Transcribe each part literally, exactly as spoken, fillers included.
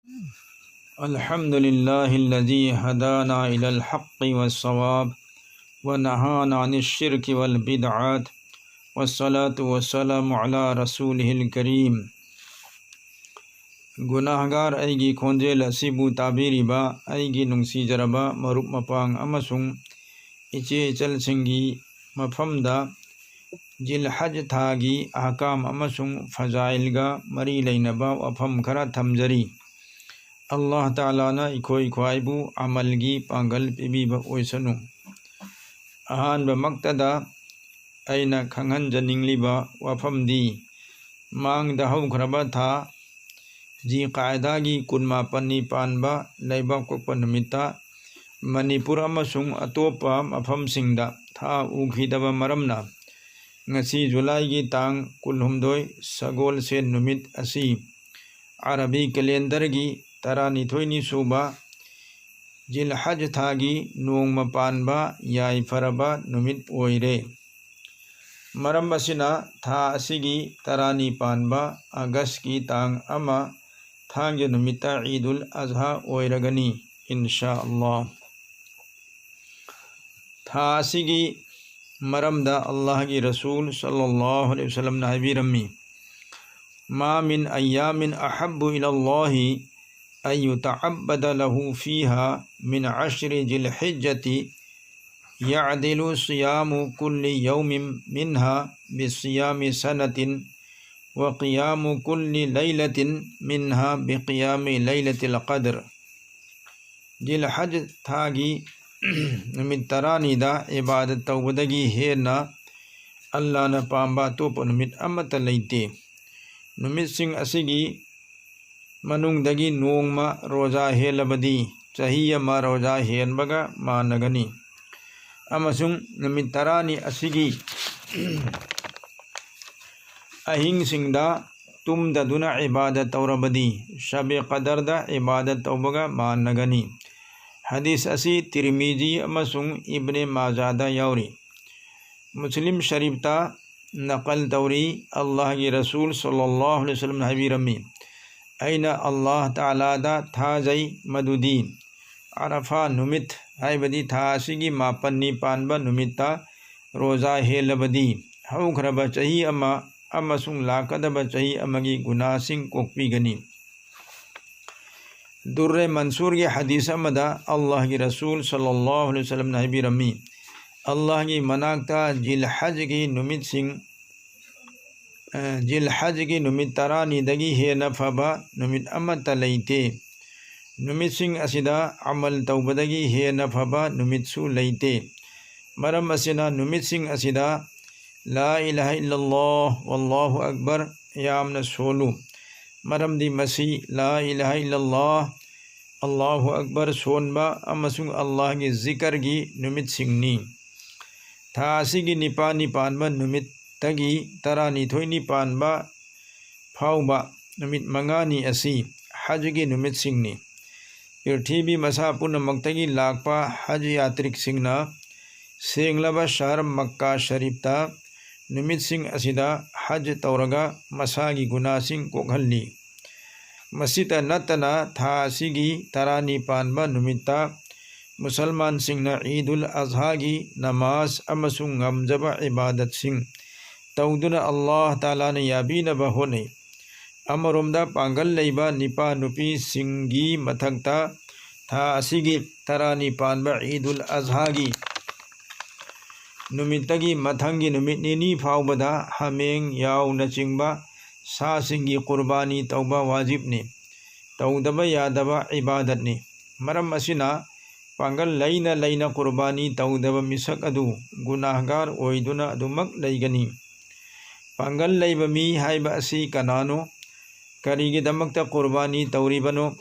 الحمد لله الذي هدانا إلى الحق والصواب ونهانا عن الشرك والبدعات، والصلاة والسلام على رسوله الكريم. ꯒꯨꯅꯥꯍꯒꯥꯔ ꯑꯩꯒꯤ ꯈꯣꯟꯖꯦꯜ ꯑꯁꯤꯕꯨ ꯇꯥꯕꯤꯔꯤꯕ ꯑꯩꯒꯤ ꯅꯨꯡꯁꯤꯖꯔꯕ ꯃꯔꯨꯞ ꯃꯄꯥꯡ ꯑꯃꯁꯨꯡ ꯏꯆꯦ ꯏꯆꯜꯁꯤꯡꯒꯤ ꯃꯐꯝꯗ ꯖꯤꯜꯍꯖ ꯊꯥꯒꯤ ꯑꯍꯀꯥꯝ ꯑꯃꯁꯨꯡ ꯐꯖꯥꯏꯜꯒ ꯃꯔꯤ ꯂꯩꯅꯕ ꯋꯥꯐꯝ ꯈꯔ ꯊꯝꯖꯔꯤ꯫ ꯑꯜꯂꯥꯍ ꯇꯥꯂꯥꯅ ꯑꯩꯈꯣꯏ ꯈ꯭ꯋꯥꯏꯕꯨ ꯑꯃꯜꯒꯤ ꯄꯥꯡꯒꯜ ꯄꯤꯕꯤꯕ ꯑꯣꯏꯁꯅꯨ꯫ ꯑꯍꯥꯟꯕꯃꯛꯇꯗ ꯑꯩꯅ ꯈꯪꯍꯟꯖꯅꯤꯡꯂꯤꯕ ꯋꯥꯐꯝꯗꯤ, ꯃꯥꯡꯗ ꯍꯧꯈ꯭ꯔꯕ ꯊꯥ ꯖꯤ ꯀꯥꯏꯗꯥꯒꯤ ꯀꯨꯟꯃꯥꯄꯟꯅꯤ ꯄꯥꯟꯕ ꯂꯩꯕꯥꯛꯄꯣꯛꯄ ꯅꯨꯃꯤꯠꯇ ꯃꯅꯤꯄꯨꯔ ꯑꯃꯁꯨꯡ ꯑꯇꯣꯞꯄ ꯃꯐꯝꯁꯤꯡꯗ ꯊꯥ ꯎꯈꯤꯗꯕ ꯃꯔꯝꯅ, ꯉꯁꯤ ꯖꯨꯂꯥꯏꯒꯤ ꯇꯥꯡ ꯀꯨꯟꯍꯨꯝꯗꯣꯏ ꯁꯒꯣꯜꯁꯦꯟ ꯅꯨꯃꯤꯠ ꯑꯁꯤ ꯑꯔꯕꯤ ꯀꯦꯂꯦꯟꯗꯔꯒꯤ ꯇꯔꯥꯅꯤꯊꯣꯏꯅꯤ ꯁꯨꯕ ꯖꯤꯜꯍꯖ ꯊꯥꯒꯤ ꯅꯣꯡꯃ ꯄꯥꯟꯕ ꯌꯥꯏꯐꯔꯕ ꯅꯨꯃꯤꯠ ꯑꯣꯏꯔꯦ꯫ ꯃꯔꯝ ꯑꯁꯤꯅ, ꯊꯥ ꯑꯁꯤꯒꯤ ꯇꯔꯥꯅꯤ ꯄꯥꯟꯕ ꯑꯥꯒꯁꯀꯤ ꯇꯥꯡ ꯑꯃ, ꯊꯥꯡꯖ ꯅꯨꯃꯤꯠꯇ ꯏꯗꯨꯜ ꯑꯖꯍꯥ ꯑꯣꯏꯔꯒꯅꯤ, ꯏꯟꯁꯥ ꯑꯜꯂꯥꯍ꯫ ꯊꯥ ꯑꯁꯤꯒꯤ ꯃꯔꯝꯗ ꯑꯜꯂꯥꯍꯒꯤ ꯔꯁꯨꯜ ꯁꯜꯂꯜꯂꯥꯍꯨ ꯑꯂꯩꯍꯤ ꯋꯁꯜꯂꯝꯅ ꯍꯥꯏꯕꯤꯔꯝꯃꯤ, ما من أيام أحب إلى الله أن يتعبد له فيها من عشر ذي الحجة يعدل صيام كل يوم منها بصيام سنة وقيام كل ليلة منها بقيام ليلة القدر. ꯖꯤꯜꯍꯖ ꯊꯥꯒꯤ ꯅꯨꯃꯤꯠ ꯇꯔꯥꯅꯤꯗ ꯏꯕꯥꯗꯠ ꯇꯧꯕꯗꯒꯤ ꯍꯦꯟꯅ ꯑꯜꯂꯥꯍꯅ ꯄꯥꯝꯕ ꯑꯇꯣꯞꯄ ꯅꯨꯃꯤꯠ ꯑꯃꯠꯇ ꯂꯩꯇꯦ꯫ ꯅꯨꯃꯤꯠꯁꯤꯡ ꯑꯁꯤꯒꯤ ꯃꯅꯨꯡꯗꯒꯤ ꯅꯣꯡꯃ ꯔꯣꯖꯥ ꯍꯦꯜꯂꯕꯗꯤ ꯆꯍꯤ ꯑꯃ ꯔꯣꯖꯥ ꯍꯦꯟꯕꯒ ꯃꯥꯟꯅꯒꯅꯤ꯫ ꯑꯃꯁꯨꯡ ꯅꯨꯃꯤꯠ ꯇꯔꯥꯅꯤ ꯑꯁꯤꯒꯤ ꯑꯍꯤꯡꯁꯤꯡꯗ ꯇꯨꯝꯗꯗꯨꯅ ꯏꯕꯥꯗꯠ ꯇꯧꯔꯕꯗꯤ ꯁꯕꯦ ꯀꯗꯔꯗ ꯏꯕꯥꯗꯠ ꯇꯧꯕꯒ ꯃꯥꯟꯅꯒꯅꯤ꯫ ꯍꯗꯤꯁ ꯑꯁꯤ ꯇꯤꯔꯃꯤꯖꯤ ꯑꯃꯁꯨꯡ ꯏꯕꯅꯦ ꯃꯥꯖꯥꯗ ꯌꯥꯎꯔꯤ꯫ ꯃꯨꯁꯂꯤꯝ ꯁꯔꯤꯐꯇ ꯅꯀꯜ ꯇꯧꯔꯤ꯫ ꯑꯜꯂꯥꯍꯒꯤ ꯔꯁꯨꯜ ꯁꯜꯂꯜꯂꯥꯍꯨ ꯑꯂꯩꯍꯤ ꯋꯁꯜꯂꯝꯅ ꯍꯥꯏꯕꯤꯔꯝꯃꯤ, ꯑꯩꯅ ꯑꯜꯂꯥꯍ ꯇꯥꯂꯥꯗ ꯊꯥꯖꯩ ꯃꯗꯨꯗꯤ ꯑꯔꯐꯥ ꯅꯨꯃꯤꯠ, ꯍꯥꯏꯕꯗꯤ ꯊꯥ ꯑꯁꯤꯒꯤ ꯃꯥꯄꯟꯅꯤ ꯄꯥꯟꯕ ꯅꯨꯃꯤꯠꯇ ꯔꯣꯖꯥ ꯍꯦꯜꯂꯕꯗꯤ ꯍꯧꯈ꯭ꯔꯕ ꯆꯍꯤ ꯑꯃ ꯑꯃꯁꯨꯡ ꯂꯥꯛꯀꯗꯕ ꯆꯍꯤ ꯑꯃꯒꯤ ꯒꯨꯅꯥꯁꯤꯡ ꯀꯣꯛꯄꯤꯒꯅꯤ꯫ ꯗꯨꯔꯔꯦ ꯃꯟꯁꯨꯔꯒꯤ ꯍꯗꯤꯁ ꯑꯃꯗ ꯑꯜꯂꯥꯍꯒꯤ ꯔꯁꯨꯜ ꯁꯜꯂꯜꯂꯥꯍꯨ ꯑꯂꯩꯍꯤ ꯋꯁꯜꯂꯝꯅ ꯍꯥꯏꯕꯤꯔꯝꯃꯤ, ꯑꯜꯂꯥꯍꯒꯤ ꯃꯅꯥꯛꯇ ꯖꯤꯜꯍꯖꯒꯤ ꯅꯨꯃꯤꯠꯁꯤꯡ, ꯑ, ꯖꯤꯜꯍꯖꯒꯤ ꯅꯨꯃꯤꯠ ꯇꯔꯥꯅꯤꯗꯒꯤ ꯍꯦꯟꯅ ꯐꯕ ꯅꯨꯃꯤꯠ ꯑꯃꯠꯇ ꯂꯩꯇꯦ꯫ ꯅꯨꯃꯤꯠꯁꯤꯡ ꯑꯁꯤꯗ ꯑꯃꯜ ꯇꯧꯕꯗꯒꯤ ꯍꯦꯟꯅ ꯐꯕ ꯅꯨꯃꯤꯠꯁꯨ ꯂꯩꯇꯦ꯫ ꯃꯔꯝ ꯑꯁꯤꯅ ꯅꯨꯃꯤꯠꯁꯤꯡ ꯑꯁꯤꯗ ꯂꯥ ꯏꯂꯥꯍ ꯏꯜꯂꯜꯂꯥꯍ ꯋꯜꯂꯥꯍꯨ ꯑꯛꯕꯔ ꯌꯥꯝꯅ ꯁꯣꯜꯂꯨ꯫ ꯃꯔꯝꯗꯤ ꯃꯁꯤ ꯂꯥ ꯏꯂꯥꯍ ꯏꯜꯂꯜꯂꯥꯍ, ꯑꯜꯂꯥꯍꯨ ꯑꯛꯕꯔ ꯁꯣꯟꯕ ꯑꯃꯁꯨꯡ ꯑꯜꯂꯥꯍꯒꯤ ꯖꯤꯀꯔꯒꯤ ꯅꯨꯃꯤꯠꯁꯤꯡꯅꯤ꯫ ꯊꯥ ꯑꯁꯤꯒꯤ ꯅꯤꯄꯥꯜꯅꯤ ꯄꯥꯟꯕ ꯅꯨꯃꯤꯠꯇꯒꯤ ꯇꯔꯥꯅꯤꯊꯣꯏꯅꯤ ꯄꯥꯟꯕ ꯐꯥꯎꯕ ꯅꯨꯃꯤꯠ ꯃꯉꯥꯅꯤ ꯑꯁꯤ ꯍꯖꯒꯤ ꯅꯨꯃꯤꯠꯁꯤꯡꯅꯤ꯫ ꯄ꯭ꯔꯤꯊꯤꯕꯤ ꯃꯁꯥ ꯄꯨꯝꯅꯃꯛꯇꯒꯤ ꯂꯥꯛꯄ ꯍꯖ ꯌꯥꯇ꯭ꯔꯤꯛꯁꯤꯡꯅ ꯁꯦꯡꯂꯕ ꯁꯍꯔ ꯃꯛꯀꯥ ꯁꯔꯤꯐꯇ ꯅꯨꯃꯤꯠꯁꯤꯡ ꯑꯁꯤꯗ ꯍꯖ ꯇꯧꯔꯒ ꯃꯁꯥꯒꯤ ꯒꯨꯅꯥꯁꯤꯡ ꯀꯣꯛꯍꯜꯂꯤ꯫ ꯃꯁꯤꯇ ꯅꯠꯇꯅ ꯊꯥ ꯑꯁꯤꯒꯤ ꯇꯔꯥꯅꯤ ꯄꯥꯟꯕ ꯅꯨꯃꯤꯠꯇ ꯃꯨꯁꯜꯃꯥꯟꯁꯤꯡꯅ ꯏꯗꯨꯜ ꯑꯖꯍꯥꯒꯤ ꯅꯃꯥꯖ ꯑꯃꯁꯨꯡ ꯉꯝꯖꯕ ꯏꯕꯥꯗꯠꯁꯤꯡ ꯇꯧꯗꯨꯅ ꯑꯜꯂꯥꯍ ꯇꯥꯂꯥꯅ ꯌꯥꯕꯤꯅꯕ ꯍꯣꯠꯅꯩ꯫ ꯑꯃꯔꯣꯝꯗ ꯄꯥꯡꯒꯜ ꯂꯩꯕ ꯅꯤꯄꯥ ꯅꯨꯄꯤꯁꯤꯡꯒꯤ ꯃꯊꯛꯇ ꯊꯥ ꯑꯁꯤꯒꯤ ꯇꯔꯥꯅꯤ ꯄꯥꯟꯕ ꯏꯗꯨꯜ ꯑꯖꯍꯥꯒꯤ ꯅꯨꯃꯤꯠꯇꯒꯤ ꯃꯊꯪꯒꯤ ꯅꯨꯃꯤꯠ ꯅꯤꯅꯤ ꯐꯥꯎꯕꯗ ꯍꯥꯃꯦꯡ, ꯌꯥꯎꯅꯆꯤꯡꯕ ꯁꯥꯁꯤꯡꯒꯤ ꯀꯨꯔꯕꯥꯅꯤ ꯇꯧꯕ ꯋꯥꯖꯤꯕꯅꯤ, ꯇꯧꯗꯕ ꯌꯥꯗꯕ ꯏꯕꯥꯗꯠꯅꯤ꯫ ꯃꯔꯝ ꯑꯁꯤꯅ ꯄꯥꯡꯒꯜ ꯂꯩꯅ ꯂꯩꯅ ꯀꯨꯔꯕꯥꯅꯤ ꯇꯧꯗꯕ ꯃꯤꯁꯛ ꯑꯗꯨ ꯒꯨꯅꯥꯍꯒꯥꯔ ꯑꯣꯏꯗꯨꯅ ꯑꯗꯨꯃꯛ ꯂꯩꯒꯅꯤ꯫ ꯄꯥꯡꯒꯜ ꯂꯩꯕ ꯃꯤ ꯍꯥꯏꯕ ꯑꯁꯤ ꯀꯅꯥꯅꯣ? ꯀꯔꯤꯒꯤꯗꯃꯛꯇ ꯀꯨꯔꯕꯥꯅꯤ ꯇꯧꯔꯤꯕꯅꯣ?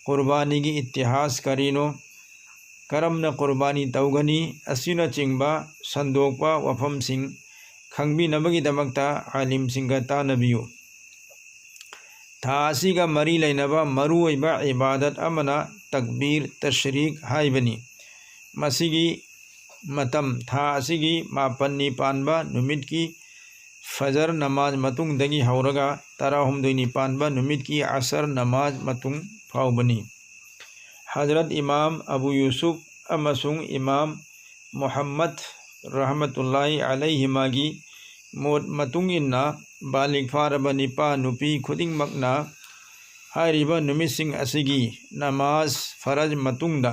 ꯀꯨꯔꯕꯥꯅꯤꯒꯤ ꯏꯇꯤꯍꯥꯁ ꯀꯔꯤꯅꯣ? ꯀꯔꯝꯅ ꯀꯨꯔꯕꯥꯅꯤ ꯇꯧꯒꯅꯤ? ꯑꯁꯤꯅꯆꯤꯡꯕ ꯁꯟꯗꯣꯛꯄ ꯋꯥꯐꯝꯁꯤꯡ ꯈꯪꯕꯤꯅꯕꯒꯤꯗꯃꯛꯇ ꯑꯥꯂꯤꯝꯁꯤꯡꯒ ꯇꯥꯟꯅꯕꯤꯌꯨ꯫ ꯊꯥ ꯑꯁꯤꯒ ꯃꯔꯤ ꯂꯩꯅꯕ ꯃꯔꯨꯑꯣꯏꯕ ꯏꯕꯥꯗꯠ ꯑꯃꯅ ꯇꯛꯕꯤꯔ ꯇꯁ꯭ꯔꯤꯛ ꯍꯥꯏꯕꯅꯤ꯫ ꯃꯁꯤꯒꯤ ꯃꯇꯝ ꯊꯥ ꯑꯁꯤꯒꯤ ꯃꯥꯄꯟꯅꯤ ꯄꯥꯟꯕ ꯅꯨꯃꯤꯠꯀꯤ ꯐꯖꯔ ꯅꯃꯥꯖ ꯃꯇꯨꯡꯗꯒꯤ ꯍꯧꯔꯒ ꯇꯔꯥꯍꯨꯝꯗꯣꯏꯅꯤ ꯄꯥꯟꯕ ꯅꯨꯃꯤꯠꯀꯤ ꯑꯁꯔ ꯅꯃꯥꯖ ꯃꯇꯨꯡ ꯐꯥꯎꯕꯅꯤ꯫ ꯍꯖꯔꯠ ꯏꯃꯥꯝ ꯑꯕꯨ ꯌꯨꯁꯨꯐ ꯑꯃꯁꯨꯡ ꯏꯃꯥꯝ ꯃꯨꯍꯝꯃꯗ ꯔꯍꯃꯇꯨꯜꯂꯥꯍꯤ ꯑꯂꯩꯍꯤꯃꯥꯒꯤ ꯃꯣꯠ ꯃꯇꯨꯡ ꯏꯟꯅ, ꯕꯥꯂꯤꯒ ꯐꯥꯔꯕ ꯅꯤꯄꯥ ꯅꯨꯄꯤ ꯈꯨꯗꯤꯡꯃꯛꯅ ꯍꯥꯏꯔꯤꯕ ꯅꯨꯃꯤꯠꯁꯤꯡ ꯑꯁꯤꯒꯤ ꯅꯃꯥꯖ ꯐꯔꯖ ꯃꯇꯨꯡꯗ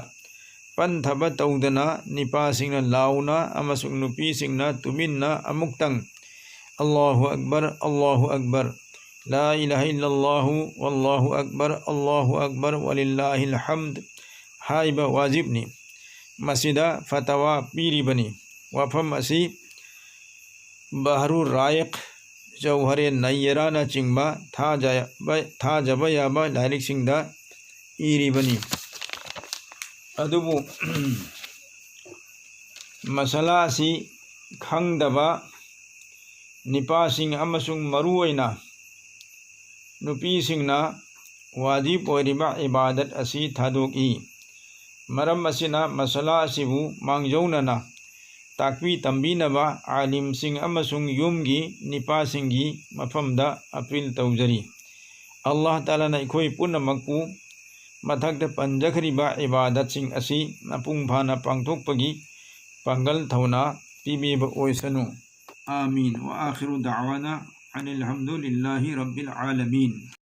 ꯄꯟꯊꯕ ꯇꯧꯗꯅ, ꯅꯤꯄꯥꯁꯤꯡꯅ ꯂꯥꯎꯅ ꯑꯃꯁꯨꯡ ꯅꯨꯄꯤꯁꯤꯡꯅ ꯇꯨꯃꯤꯟꯅ ꯑꯃꯨꯛꯇꯪ "ꯑꯜꯂꯥꯍꯨ ꯑꯛꯕꯔ, ꯑꯜꯂꯥꯍꯨ ꯑꯛꯕꯔ, ꯂꯥ ꯏꯂꯥꯍ ꯏꯜꯂꯜꯂꯥꯍꯨ, ꯋꯜꯂꯥꯍꯨ ꯑꯛꯕꯔ, ꯑꯜꯂꯥꯍꯨ ꯑꯛꯕꯔ, ꯋꯂꯤꯜꯂꯥꯍꯤꯜ ꯍꯝꯗ" ꯍꯥꯏꯕ ꯋꯥꯖꯤꯕꯅꯤ꯫ ꯃꯁꯤꯗ ꯐꯇꯋꯥ ꯄꯤꯔꯤꯕꯅꯤ꯫ ꯋꯥꯐꯝ ꯑꯁꯤ ꯕꯍꯔꯨ ꯔꯥꯏꯛ, ꯖꯧꯍꯔꯦ ꯅꯩꯌꯔꯥꯅꯆꯤꯡꯕ ꯊꯥꯖꯕ, ꯊꯥꯖꯕ ꯌꯥꯕ ꯂꯥꯏꯔꯤꯛꯁꯤꯡꯗ ꯏꯔꯤꯕꯅꯤ꯫ ꯑꯗꯨꯕꯨ ꯃꯁꯥꯂꯥ ꯑꯁꯤ ꯈꯪꯗꯕ ꯅꯤꯄꯥꯁꯤꯡ ꯑꯃꯁꯨꯡ ꯃꯔꯨꯑꯣꯏꯅ ꯅꯨꯄꯤꯁꯤꯡꯅ ꯋꯥꯖꯤꯕ ꯑꯣꯏꯔꯤꯕ ꯏꯕꯥꯗꯠ ꯑꯁꯤ ꯊꯥꯗꯣꯛꯏ꯫ ꯃꯔꯝ ꯑꯁꯤꯅ ꯃꯁꯥꯂꯥ ꯑꯁꯤꯕꯨ ꯃꯥꯡꯖꯧꯅꯅ ꯇꯥꯛꯄꯤ ꯇꯝꯕꯤꯅꯕ ꯑꯥꯂꯤꯝꯁꯤꯡ ꯑꯃꯁꯨꯡ ꯌꯨꯝꯒꯤ ꯅꯤꯄꯥꯁꯤꯡꯒꯤ ꯃꯐꯝꯗ ꯑꯄꯤꯜ ꯇꯧꯖꯔꯤ꯫ ꯑꯜꯂꯥꯍ ꯇꯥꯂꯥꯅ ꯑꯩꯈꯣꯏ ꯄꯨꯝꯅꯃꯛꯄꯨ ꯃꯊꯛꯇ ꯄꯟꯖꯈ꯭ꯔꯤꯕ ꯏꯕꯥꯗꯠꯁꯤꯡ ꯑꯁꯤ ꯃꯄꯨꯡ ꯐꯥꯅ ꯄꯥꯡꯊꯣꯛꯄꯒꯤ ꯄꯥꯡꯒꯜ ꯊꯧꯅꯥ ꯄꯤꯕꯤꯕ ꯑꯣꯏꯁꯅꯨ꯫ آمين۔ وآخر دعوانا أن الحمد لله رب العالمين۔